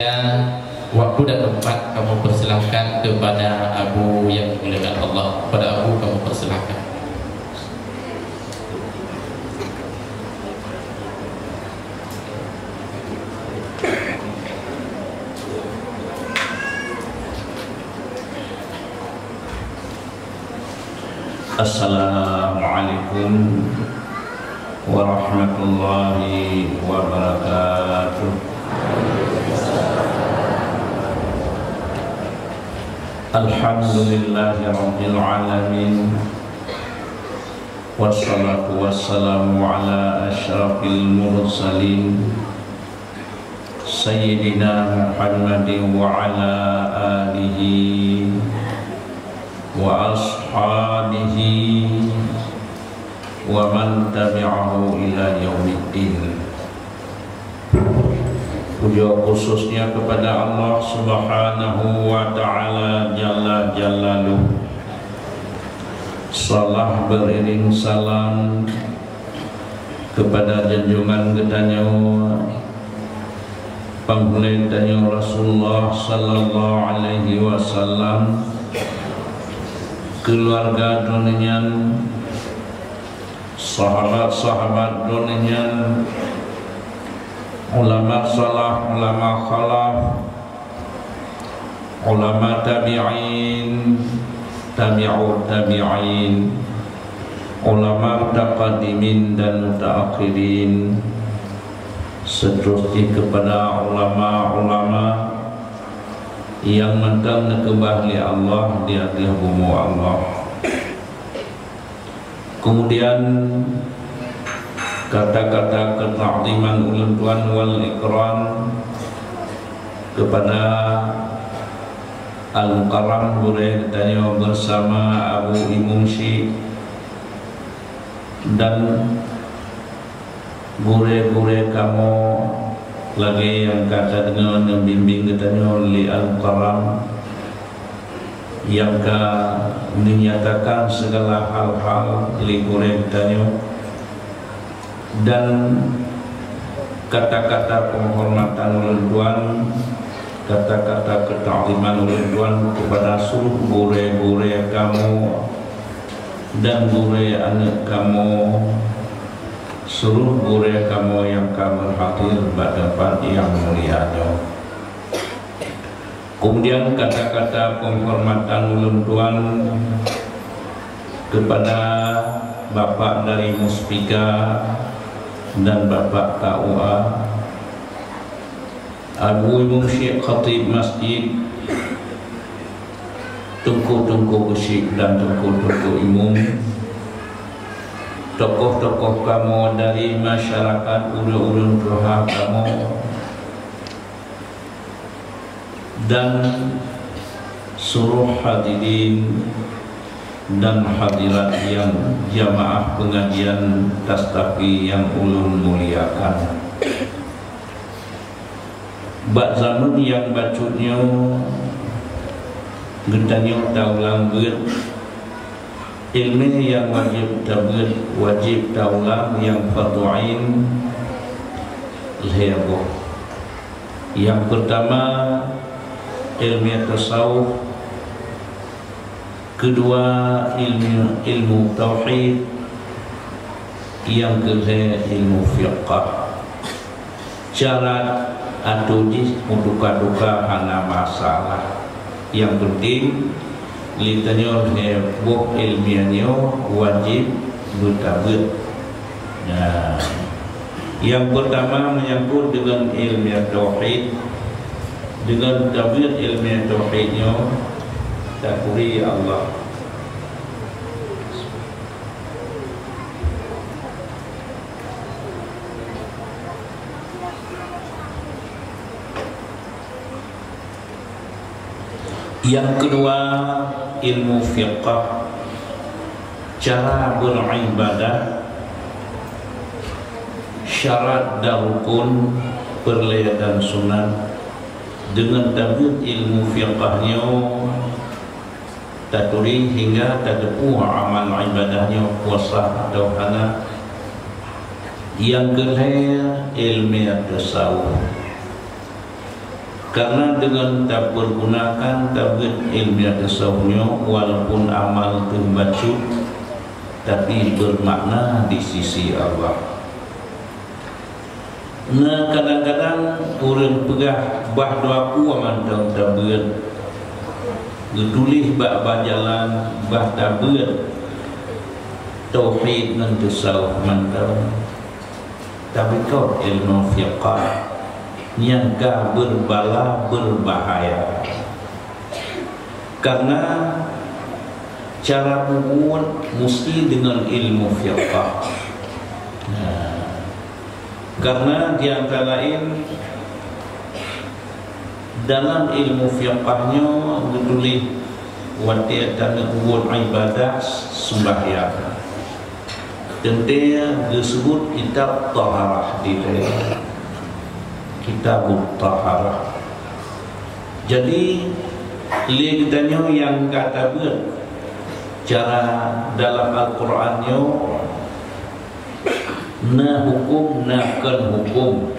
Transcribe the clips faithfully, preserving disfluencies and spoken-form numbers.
Ya, waktu dan tempat kamoe persilahkan kepada Abu yang dimuliakan Allah. Kepada Abu kamoe persilahkan. Assalamualaikum warahmatullahi wabarakatuh. Alhamdulillahirabbil alamin. Wassalatu wassalamu ala asyrafil mursalin, Sayyidina Muhammadin wa ala alihi wa ashabihi wa man tabi'ahu ila yaumiddin. Puja khususnya kepada Allah Subhanahu wa Ta'ala Jalla Jalaluh. Salah beriring salam kepada junjungan geutanyoe, Panghulée tanyoe Rasulullah sallallahu alaihi wasallam, keuluwarga droeneuh nyan, sahabat-sahabat droeneuh nyan, ulama salaf, ulama khalaf, ulama tabi'in, tabi'ut tabi'in, ulama mutaqaddimin dan mutaakhirin, seterus jih kepada ulama-ulama nyang mantong neukeubah lé Allah di ateueh bumoe Allah. Kemudian, kata-kata keuta'ziman ulôn tuan wal ikram kepada Al-Mukarram gurée geutanyoe bersama Abu Imum Syik dan gurée-gurée kamoe lagée nyang ka tadeungoe neubimbéng geutanyoe lé Al-Mukarram, nyang ka neunyatakan segala hal-hal lé gurée geutanyoe, dan kata-kata penghormatan ulôn tuan, kata-kata keuta'ziman ulôn tuan kepada seluruh gurée-gurée kamoe dan gurée aneuëk kamoe, seluruh gurée kamoe nyang ka meuhadir bak teumpat nyang mulia nyoe. Kemudian kata-kata penghormatan ulôn tuan kepada Bapak dari Muspika dan Bapak K U A, Abu Imum Syik Khatib Masjid, teungku-teungku geusyik dan teungku-teungku imum, tokoh-tokoh kamoe dari masyarakat, ureuëng-ureuëng tuha kamoe, dan seluruh hadirin dan hadirat nyang jamaah pengajian Tastafi nyang ulôn muliakan. Bak zameun nyang bacut nyoe, geutanyoe taulang beuet ileumèe nyang wajéb tabeuet, wajéb taulang nyang fardhu ain lhèe boh. Nyang peurtama, ileumèe tasawuf, keudua, ilmu, ilmu tauhid, nyang keulhèe, ilmu fiqah. Syarat ateueh jih meutuka-tuka hana masalah. Nyang peunteng, lhèe tanyoe lhèe boh ileumèe nyoe wajéb beutabeuet. Nah, nyang peurtama meunyangkot deungon ileumèe tauhid. Deungon tabeuet ileumèe tauhid nyoe, taturi Allah. Nyang keudua, ilmu fiqah, cara beuribadah, syarat dan rukun, peureulèe dan sunat. Deungon tabeuet ilmu fiqah nyoe, taturi hingga tateupeue amal ibadah nyoe puasa atau hana. Nyang keulhèe, ileumèe tasawuf. Karena deungon tapeurgunakan tabeuet ilmiah tasawuf nyoe, walaupun amal teuh bacut, tapi bermakna di sisi Allah. Na kadang-kadang ureuëng peugah bah dua kue mantong tabeuet, geutuléh bak bajalan bah tabeuet tauhid ngon tasawuf mantong. Tapi kon ilmu fiqah nyang ka berbala berbahaya. Karena cara peubuet musti deungon ilmu fiqah. Nah, karena di antara lain dalam ilmu fiqah nyoe geutuléh watée taneuk buet ibadah sembahyang. Teuntée geuseubut kitab taharah di kitab taharah. Jadi lé geutanyoe nyang ka tabeuet cara dalam Al-Qur'an nyoe na hukum na kon hukum.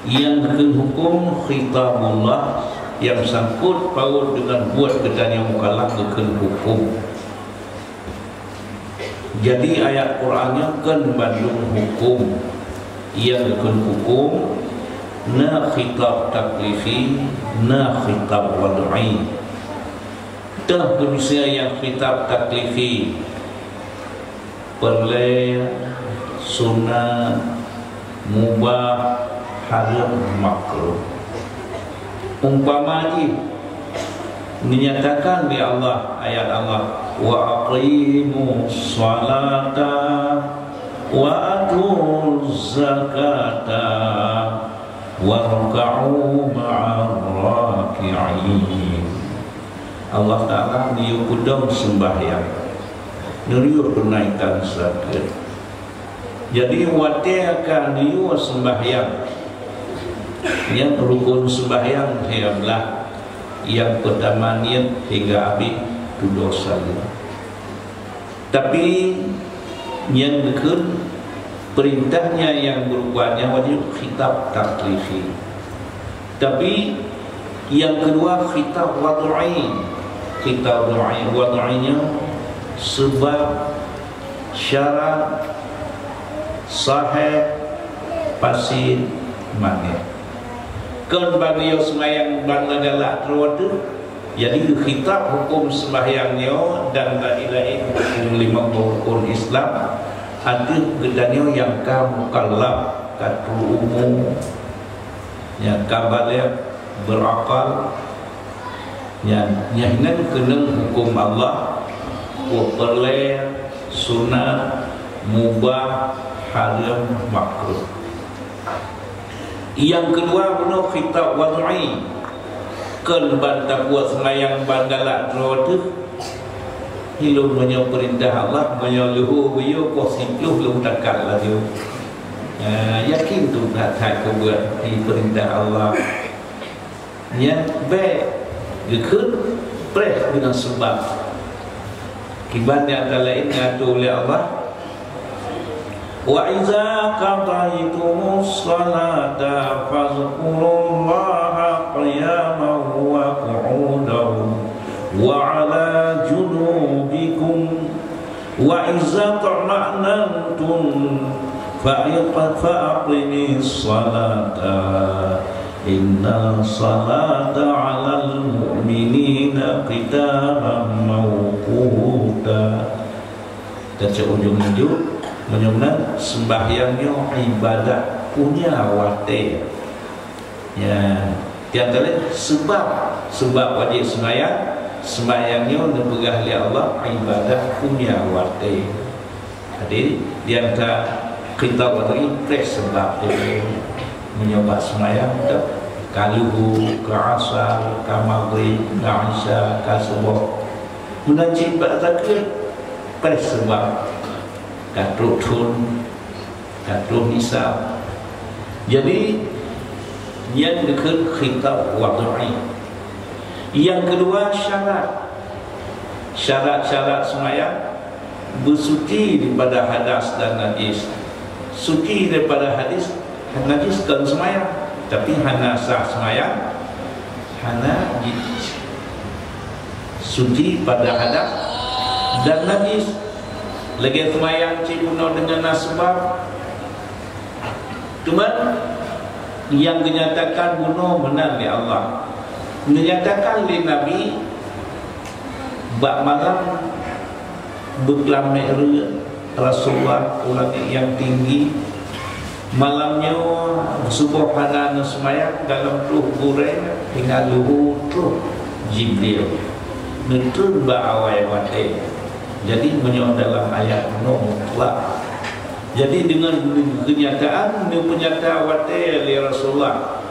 Nyang geukheun hukum khitabullah nyang sangkut paut deungon buet geutanyoe mukallaf geukheun hukum. Jadi ayat Quran nyoe kon bandum hukum. Nyang geukheun hukum na khitab taklifi, na khitab wad'i. Teuh keumisée nyang khitab taklifi, peureulée, sunat, mubah, hareuem, makruh. Umpama jih, dinyatakan lé Allah, ayat Allah, "Wa aqimus salata wa atuz zakata warka'u ma'ar raki'in." Allah Ta'ala neuyue peudong seumbahyang, neuyue tunaikan zakeuet. Jadi watée ka neuyue seumbahyang, nyan rukun seumbahyang lhée blaih, nyang peutama niet hingga abéh tudoh saleuem. Tapi nyang geukheun peurintah nyan nyang beurubah nyan wajéb khitab taklifi. Tapi nyang keudua khitab wad'i. Khitab wad'i, wad'i nyan seubab syarat sahih pasit maneh. Kon ban geuyue seumayang ban galak droe teuh. Jadi khitab hukum seumbahyang nyoe dan laén-laén hukum limong rukun Islam ateueh geutanyoe nyang ka mukallaf, ka trok umu, nyang ka baligh, beurakal, nyan, nyan hinan keunong hukum Allah, peureulée, sunat, mubah, hareuem, makruh. Nyang keudua bunoe khitab wad'i. Kon ban tabuet seumayang ban galak droe teuh. Ilôn meunyoe peurintah Allah, meunyoe leuhô geuyue poh siplôh lôn takat laju. Ah, yakin tu that-that keu buet di peurintah Allah. Nyan bék geukheun preh deungon seubab. Kiban nyang ka laén diatur lé Allah, "Wa iza qadaitumus salata fazkurullaha qiyaman wa qu'udan wa 'ala junubikum." "Wa iza tma'nantum fa iq-, fa aqimis salata, inna salata 'alal mu'minina kitaban mauquta." Teucok ujong-ujong, meunyoe meunan seumbahyang nyoe ibadat punya watée. Ya, nyang keuneuk seubab, seubab wajéb seumayang, seumayang nyoe neupeugah lé Allah ibadat punya watée. Jadi, di antara kita watée preh seubab tu, meunyoe bak seumayang tu, ka leuhô, ka asar, ka maghrib, ka isya, ka suboh. Meunan cit bak zakeuet, preh seubab. Ka trok thon, ka trok nisab. Jadi, nyan dikheun khitab wad'i. Nyang keudua syarat. Syarat-syarat seumayang beusuci daripada hadas dan najis. Suci daripada hadis, najis kon seumayang. Tapi hana sah seumayang, hana ji-, suci pada hadas dan najis. Lagée seumayang cit bunoe deungon na seubab. Teuma nyang geunyatakan bunoe meunan lé Allah. Geunyatakan lé Nabi bak malam beuklam Mi'raj Rasulullah u langét nyang tinggi. Malam nyoe suboh hana neuseumayang dalam troh gurée hingga luhô troh Jibril neutreun bak awai watée. Jadi meunyoe dalam ayat nyoe mutlak. Jadi deungon keunyataan neupeunyata watée lé Rasulullah.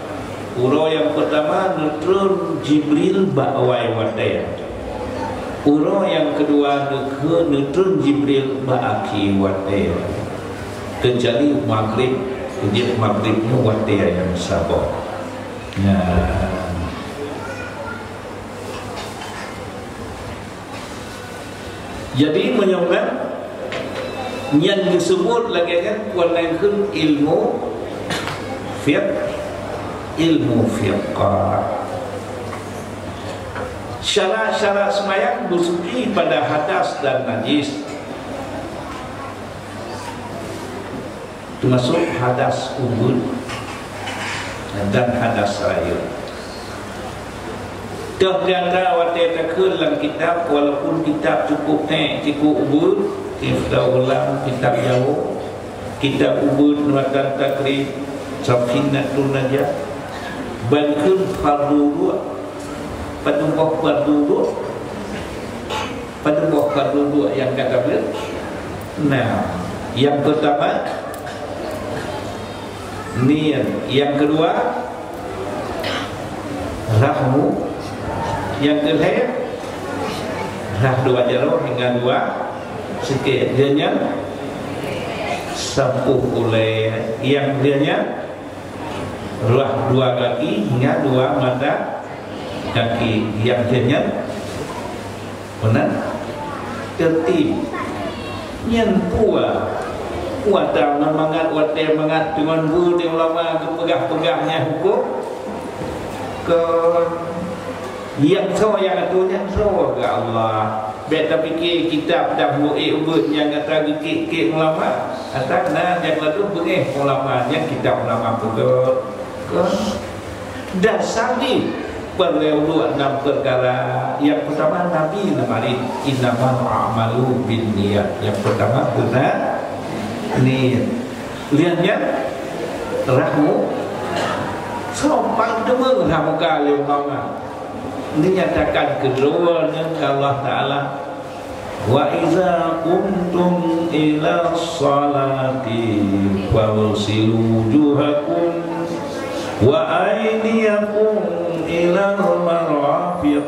Uroe nyang peutama neutreun Jibril bak awai watée. Uroe nyang keudua neukeu-, neutreun Jibril bak akhé watée. Keucuali Maghrib, jeuet Maghrib nyoe watée nyang saboh. Nah. Jadi meunyoe kan nyan disebut lagée nyan, peue nan kheun ilmu fiqh, ilmu fiqh. Syarat-syarat seumayang beusuci pada hadas dan najis. Teumasok hadas ubeuet dan hadas rayeuk. Toh gata watée takheun lam kitab, walaupun kitab cukup nék, cukup ubeuet, kitab ulang, kitab jawoe, kitab ubeuet, matan takrib, Safinatun Najah, ban kheun fardu duek, padum boh fardu duek, Padum boh fardu duek nyang ka tabeuet? Nah, nyang peutama, niet. Nyang keudua, rhah muka. Nyang keulhée, rhah dua jaroe hingga dua sikét. Lheueh nyan, sampôh ulée. Nyang lheueh nyan, rhah dua gaki hingga dua mata gaki. Nyang lheueh nyan meunan teurtib. Nyan peue, peue ata mangat watée mangat deungon bu di ulama geupeugah-peugah nyan hukôm. Keu nyang soe nyang atur nyan soe geuh Allah. Bék tapike kitab dan muék ubeuet nyang gata geukik-kik ulama. Ata na nyang ladôm beungéh ulama, nyan kitab ulama peugah. Keu dasar jih peureulee udue nam peukara. Nyang peutama Nabi neumarit, "Innamal a'malu binniyat." Nyang peutama beuna niet. Lheueh nyan rhah muka. Soe pang deungon rhah muka lé ulama? Neunyatakan keudroe nyan keu Allah Taala, "Wa iza qumtum ila sholati faghsilu wujuhakum wa aydiyakum ilal marafiq,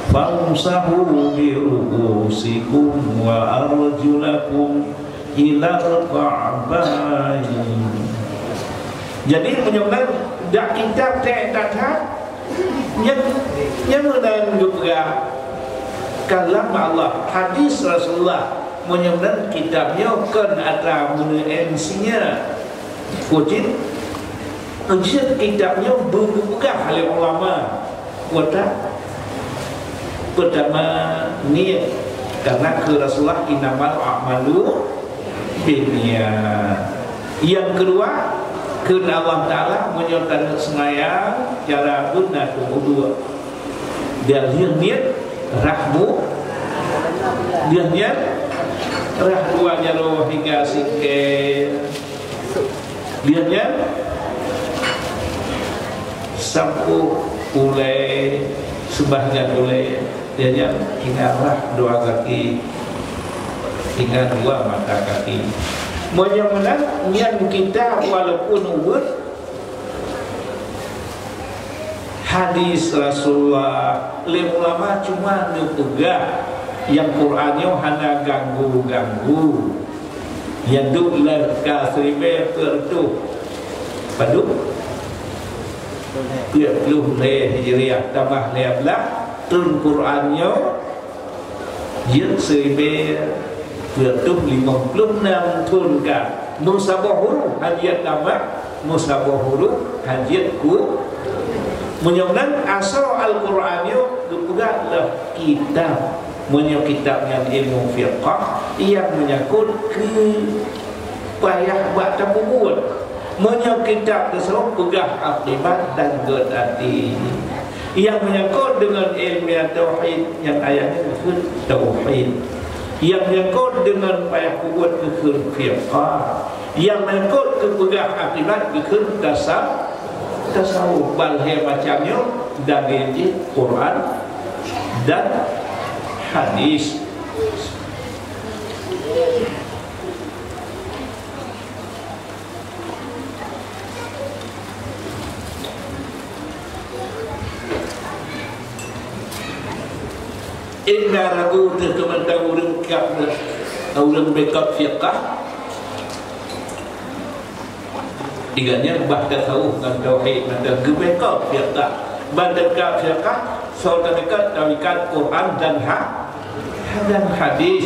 famsahu bi ru'usikum wa arjulakum ilal ka'bain." Jadi meunyoe dak kitab teuh that-that, Nyan, nyan meunan geupeugah kalam Allah, hadis Rasulullah. Meunyoe meunan kitab nyoe kon atra meuneuen singa. Keucit, keucit kitab nyoe beu-, geupeugah lé ulama. Kota peutama niet, karena keu Rasulullah, "Innamal a'malu binniyat." Nyang keudua, kheun Allah Taala, meunyoe taneuk seumayang, cara beuna keu udue. Dan lheueh niet, rhah muka, lheueh nyan, rhah dua jaroe hingga sikét. Lheueh nyan, sampôh ulée, seubahgian ulée. Lheueh nyan, hingga rhah dua gaki, hingga dua mata gaki. Meunyoe meunan, nyan kita walaupun ubeuet hadis Rasulullah, lé ulama cuma neupeugah nyang Quran nyoe hana ganggu-ganggu. Nyang duek lé ka siribée peuet reutôh padub? Peuet ploh lhée Hijriah tamah lhée blah, thon Quran nyoe jeuet siribée peuet reutôh limong ploh nam thon ka. Meusaboh huruf hana tamah, Meusaboh huruf hana jeuet ku. Meunyoe nan asoe Al-Qur'an nyoe geupeugah lom kitab. Meunyoe kitab nyan ilmu fiqah, nyang meunyangkot keu payah bak tapeubuet. Meunyoe kitab tasawuf peugah akibat dan geutanti. Nyang meunyangkot deungon ilmu tauhid, nyang ayat nyan keuh tauhid. Nyang meunyangkot deungon payah peubuet keuh fiqah. Nyang meunyangkot keu peugah akibat keuh tasa-, tasawuf. Ban lhèe macam nyoe dalil jih Quran dan hadis. Inda ragu teuh keumantan ureueng kap, ureueng bekap fiqah. Tiga nyan bah tasawuf ngon tauhid mantong geubekap fiqah. Ban teuka fiqah, soe teuka tarikat Quran dan ha-, dan hadis.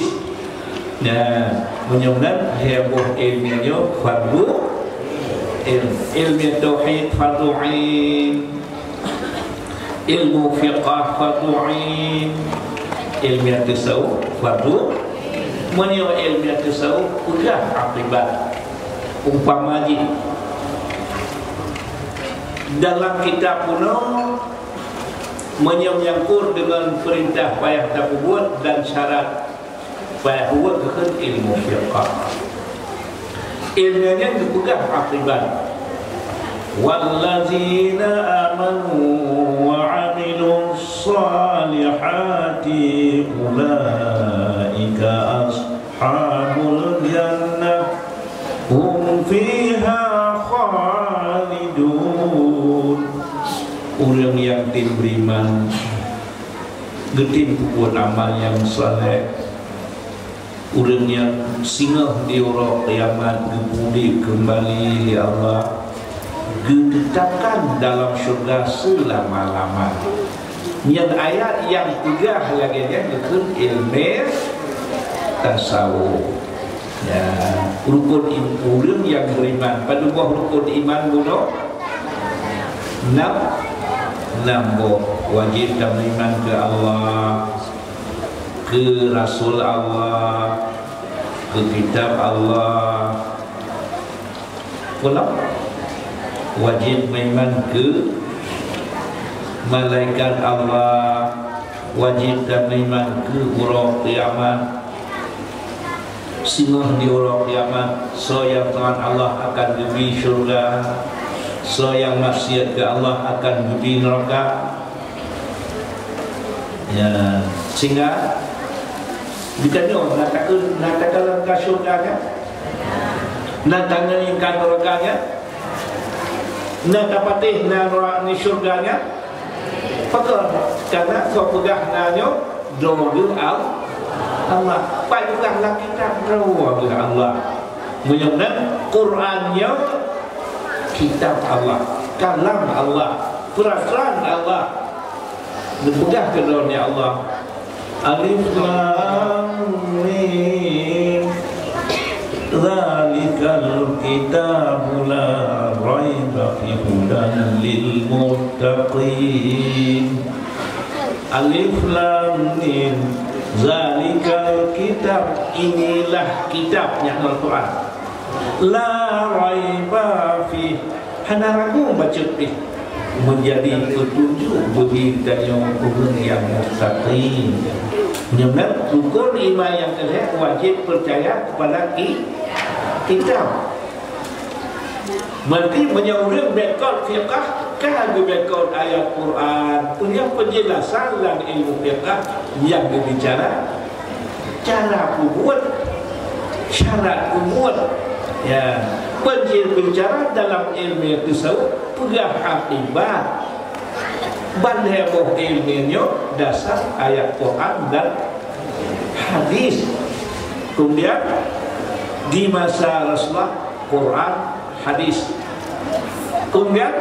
Nah, meunyoe nan lhèe boh ilmu nyoe fardu ain. Ilmu tauhid fardu ain. Ilmu fiqah fardu ain. Ilmu tasawuf fardu. Meunyoe ilmu tasawuf peugah akibat. Umpama jih dalam kitab bunoe, meunyoe nyangkut deungon peurintah payah tapeubuet dan syarat payah buet keuh ilmu fiqah. Ilmu nyan geupeugah akibat. Wallazina amanu wa amilus salihati ulaika ashabul jannah hum fiha khalidun. Ureueng nyang tem beriman, geutem peubuet amal nyang saleh, ureueng nyang singoh di uroe kiamat geupeuudép keumbali lé Allah, geuteutapkan dalam syeuruga seulama-lama. Nyan ayat nyang peugah lagèe nyan geukheun ilmu tasawuf. Ya, rukun im-, ureueng nyang beriman. Padum boh rukun iman bunoe? Nam, nam boh. Wajéb tameuiman keu Allah, keu Rasul Allah, keu kitab Allah. Pula wajéb meuiman keu malaikat Allah, wajéb tameuiman keu uroe kiamat. Singoh di uroe kiamat, soe nyang Tuhan Allah akan geubri syeuruga, soe nyang maksiat keu Allah akan geubri neuraka. Ya, sehingga geutanyoe na takheun, na takalon ka syeuruga nyan? Na tanyoe ka neuraka nyan? Na tapatéh na neuraka, ni syeuruga nyan? Pakon? Karena soe peugah na nyoe droe geuh Al-, Allah. Pat peugah lam kitab droe geuh Allah. Meunyoe nan Quran nyoe kitab Allah, kalam Allah, peurasaan Allah. Geupeugah keudroe nyan Allah, Alif Lam Mim. Dzalikal kitabu la raiba fihi hudan lil muttaqin. Alif Lam Mim. Dzalikal kitab, inilah kitab, nyang Al-Quran. La raiba fih, hana ragu bacut pih, meunjadi peutunjuk bagi tanyoe ureueng nyang mustaqim. Nyoe rukun iman nyang keulhèe wajéb peucaya keupada ki-, kitab. Berarti meunyoe ureueng bekot fiqah, ka geubekot ayat Quran, punya penjelasan lam ilmu fiqah nyang geubicara cara peubuet, syarat peubuet. Ya, peunjil bicara dalam ilmu tasawuf peugah akibat. Ban lhèe boh ilmu nyoe dasar ayat Quran dan hadis. Kemudian di masa Rasulullah, Quran, hadis. Kemudian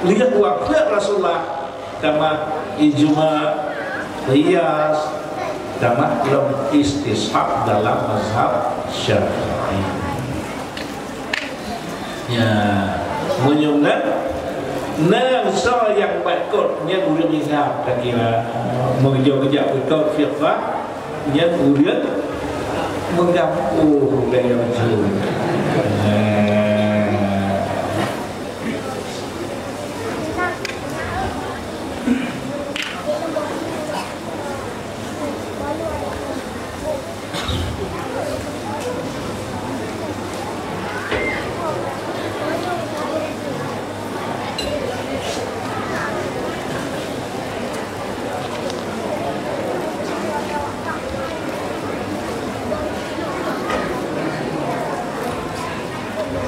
lheueh wafat Rasulullah, tamah ijma, qiyas, tamah lom istishab dalam mazhab Syafi'i. Ya, Meunyoe na, na soe nyang baikot, nyan ureueng Islam, ka kira. Meunyoe geujak baikot fiqah, nyan ureueng meugampu gaya bacut. Nah.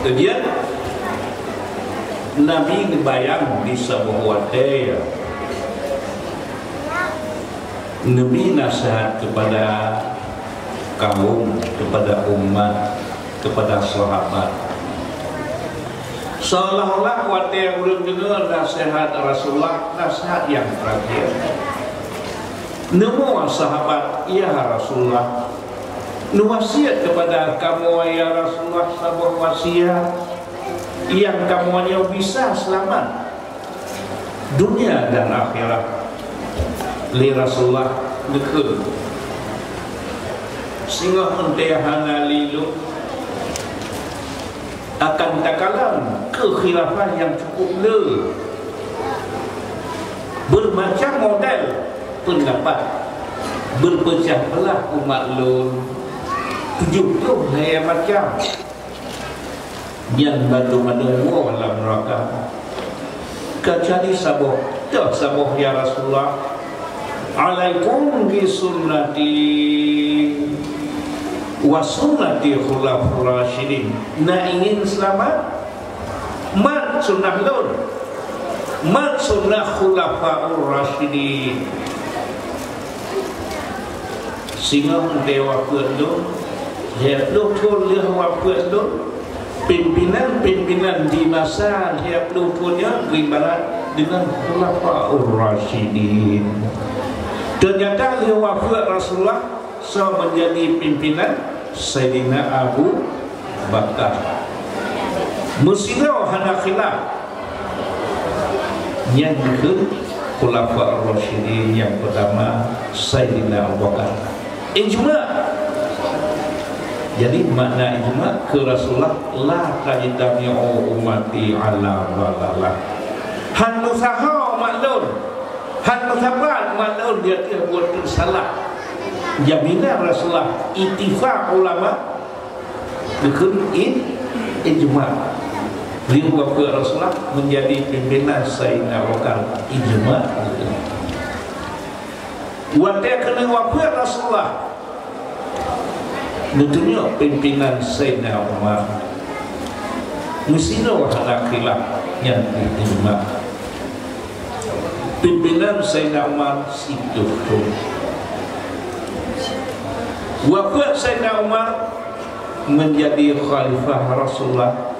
Kemudian, Nabi neubayang di saboh watée, Nabi nasihat kepada kaum, kepada umat, kepada sahabat. Seolah-olah watée ureueng deungoe nasihat Rasulullah, nasihat nyang terakhir. Neumoe sahabat, "Ya Rasulullah, neuwasiat kepada kamoe, ya Rasulullah, saboh wasiat nyang kamoe nyoe bisa seulamat dunia dan akhirat." Lé Rasulullah neukheun, "Singoh euntée hana lé lôn, akan takalon keu khilafah nyang cukup le. Beumacam model peundapat, beupeucah beulah umat lôn tujoh ploh lhée macam. Nyan bandum-bandum woe lam neuraka. Keucuali saboh, toh saboh, ya Rasulullah, alaikum bi sunnati wa sunnati khulafur rasyidin." Na ingin seulamat? Mat sunnah lôn, mat sunnah khulafaur rasyidin. Singoh euntée wafeuet lôn, lhée ploh thon lheueh wafeuet lôn, pimpinan-pimpinan di masa lhée ploh thon nyan beribarat deungon khulafaur rasyidin. Ternyata lheueh wafeuet Rasulullah, soe meunjadi pimpinan? Saidina Abu Bakar. Meusidroe hana khilaf. Nyan keuh khulafa ar-rasyidin nyang peutama, Saidina Abu Bakar. Ijma. Jadi, makna ijma keu Rasulullah, "La tajtami'u ummati ala dhalalah." Han meusaho umat lôn, han meusapat umat lôn di ateueh buet salah. Jaminan Rasulullah, ittifaq ulama, geukheun i-, ijma. Lheueh wafeuet Rasulullah, meunjadi pimpinan Saidina Abu Bakar, ijma. Watée keuneuk wafeuet Rasulullah, neutunyok pimpinan Saidina Umar. Meusidroe hana khilaf, nyan ijma. Pimpinan Saidina Umar siplôh thon. Wafeuet Saidina Umar, meunjadi khalifah Rasulullah,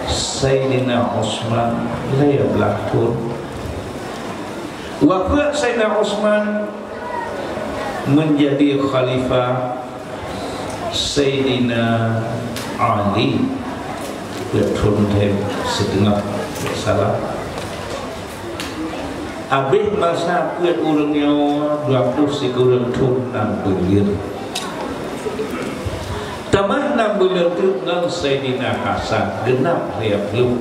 Saidina Utsman lhée blaih thon. Wafeuet Saidina Utsman, meunjadi khalifah Saidina Ali, peuet thon lhée siteungoh, salah. Abéh masa peuet ureuëng nyoe, dua ploh sikureueng thon nam buleuen. Tamah nam buleuen teuk ngon Saidina Hasan, geunap lhée ploh.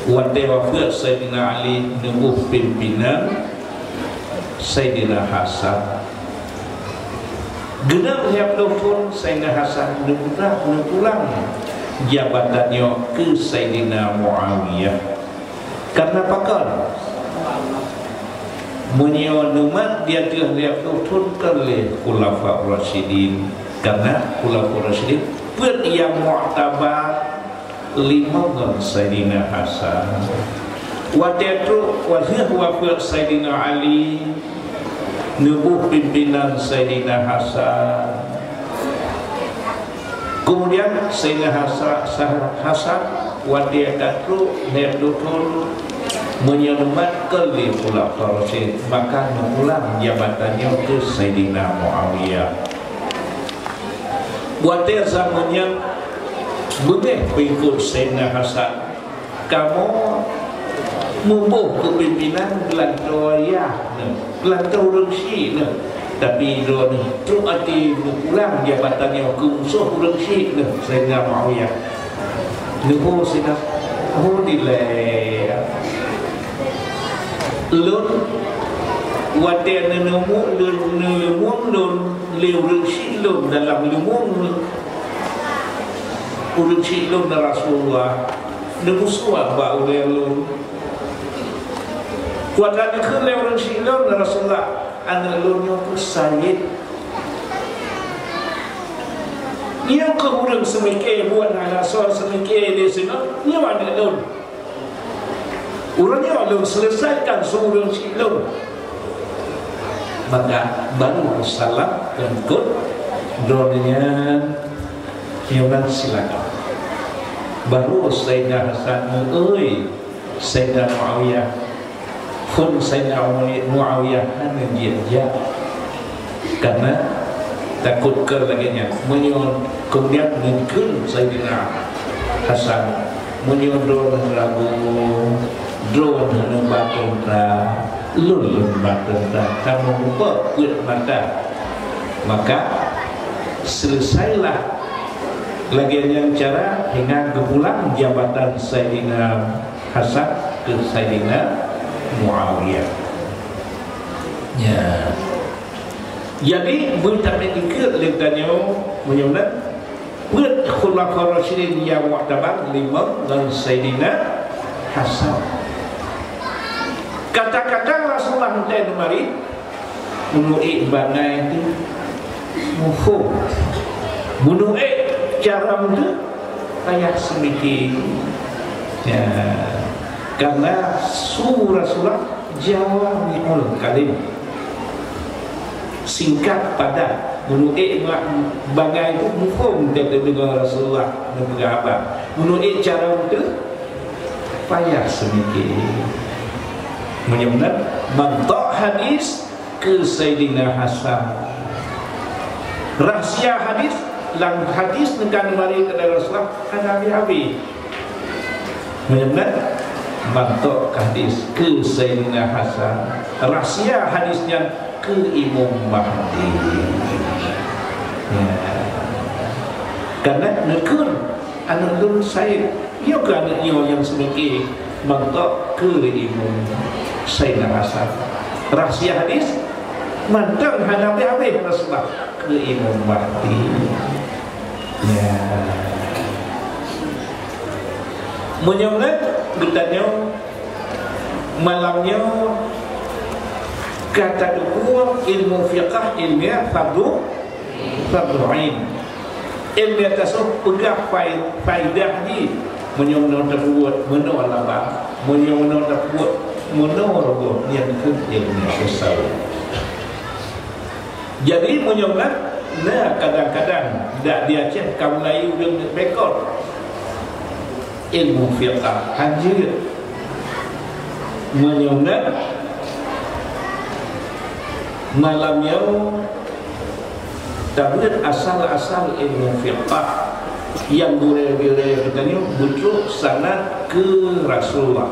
Watée wafeuet Saidina Ali, neuboh pimpinan Saidina Hasan. Geunap lhée ploh thon Saidina Hasan neupeugah neupulang jabatan nyoe keu Saidina Muawiyah. Karna pakon? Meunyoe neumat di ateueh lhée ploh thon kon lé Khulafa Rasyidin, karna Khulafa Rasyidin peuet nyang muktabar limong ngon Saidina Hasan. Watée trok, watée wafeuet Saidina Ali, neuboh pimpinan Saidina Hasan. Kemudian Saidina Hasa-, Sa-, Hasan watée ka trok lhée ploh thon, meunyoe neumat kon lé Khulafa Rasyid, maka neupulang jabatan nyoe keu Saidina Muawiyah. Watée zaman nyan beungéh peuikot Saidina Hasan, Kamoe muboh keupimpénan geulantoe yah neuh, geulantoe ureuëng syiek neuh. Tapi droeneuh trok até meupulang jabatan nyoe keu musoh ureuëng syiek neuh, Saidina Muawiyah. Neuho sinan, ho dilée. Lôn, watée neuneumuek lôn, neuleumong lôn lé ureuëng syiek lôn dalam leumong lôn. Ureuëng syiek lôn na Rasulullah, neumusuak bak ulée lôn. Watée neukheun lé ureuëng syiek lôn na Rasulullah, aneuëk lôn nyoe keuh sayét. Nyoe keuh ureuëng seumike buet hana soe seumike lé singoh, nyoe aneuëk lôn. Uroe nyoe lôn seuleusaikan su ureuëng syiek lôn. Maka baru salam eungkot droeneuh nyan, nyoe silakan. Baru Saidina Hasan, "Oi, Saidina Muawiyah." Phon Saidina Muawiyah hana jijak. Karena takot keu lagée nyan. Meunyoe keumudian neukheun Saidina Hasan, "Meunyoe droeneuh ragu, droeneuh neuba teuntang, lôn lôn ba teuntang, kamoe muphom peuet mata." Maka seuleusailah lagée nyan cara hingga geupulang jabatan Saidina Hasan keu Saidina Muawiyah. Ya. Jadi, beutameungkeut lé tanyoe meunyoe na peuet Khulafa Rasyidin nyang mu'tabar, limong ngon Saidina Hasan. Kata-kata Rasulullah teuntée neumarit, meunurot bangai teuh muphom. Meunurot carông teuh payah seumike. Ya, karena su Rasulullah jawami'ul kalim. Singkat padat. Meunurot bangai teuh muphom teuh deungon Rasulullah neupeugah haba. Meunurot carông teuh payah seumike. Meunyoe meunan, mantok hadis keu Saidina Hasan. Rahsia hadis, lam hadis nyang ka neumarit lé Rasulullah hana habéh-habéh. Meunyoe meunan, mantok hadis keu Saidina Hasan. Rahsia hadis nyan keu Imam Mahdi. Ya. Karena neukheun aneuëk lôn sayét, nyoe keuh aneuëk nyoe nyang seumike mantok keu Imam Saidina Hasan. Rahsia hadis mantong hana habéh-habéh Rasulullah keu Imam Mahdi. Ya. Meunyoe na geutanyoe malam nyoe ka tateupeue ilmu fiqah ilmiah fardu, fardu ain. Ilmiah tasawuf peugah fai-, faidah jih. Meunyoe meunoe tapeubuet meunoe laba, meunyoe meunoe tapeubuet meunoe rugoe, nyan keuh ilmiah tasawuf. Jadi meunyoe na, na kadang-kadang dak di Aceh ka mulai ureuëng bekot ilmu fiqah hanjeuet. Meunyoe na malam nyoe tabeuet asal-asal ilmu fiqah nyang gurée-gurée geutanyoe beutrok sanad keu Rasulullah.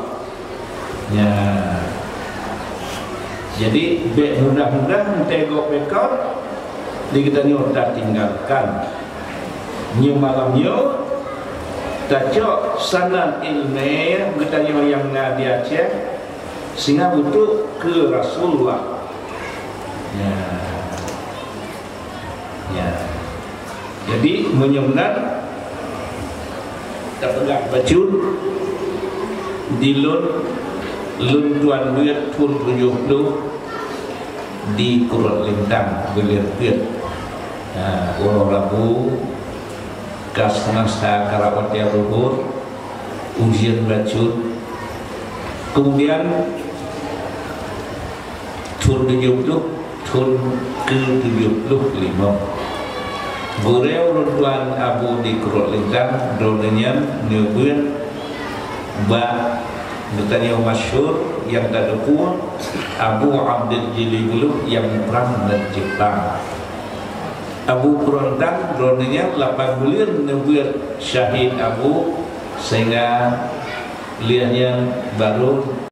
Ya. Jadi, bék mudah-mudah teugob bekot di geutanyoe tatinggalkan. Nyoe malam nyoe tacok sanad ilmiah geutanyoe nyang na di Aceh sehingga beutrok keu Rasulullah. Ya. Ya. Jadi, meunyoe meunan, tapeugah bacut, di lôn, lôn tuan beuet thon tujoh ploh di Krot Lintang, buleuen peuet. Ha, uroe Rabu, ka seunang sa karab watée luhur, ujeuen bacut. Keumudian, thon tujoh ploh, thon keu tujoh ploh limong. Gurée ulôn tuan Abu di Krot Lintang, droeneuh nyan neubeuet bak geutanyoe masyhur nyang tateupeue Abu Abdul Jalil Geuloh nyang prang ngon Jepang. Abu Krot Lintang, droeneuh nyan lapan buleuen neubeuet syahid Abu, sehingga Lheueh nyan baru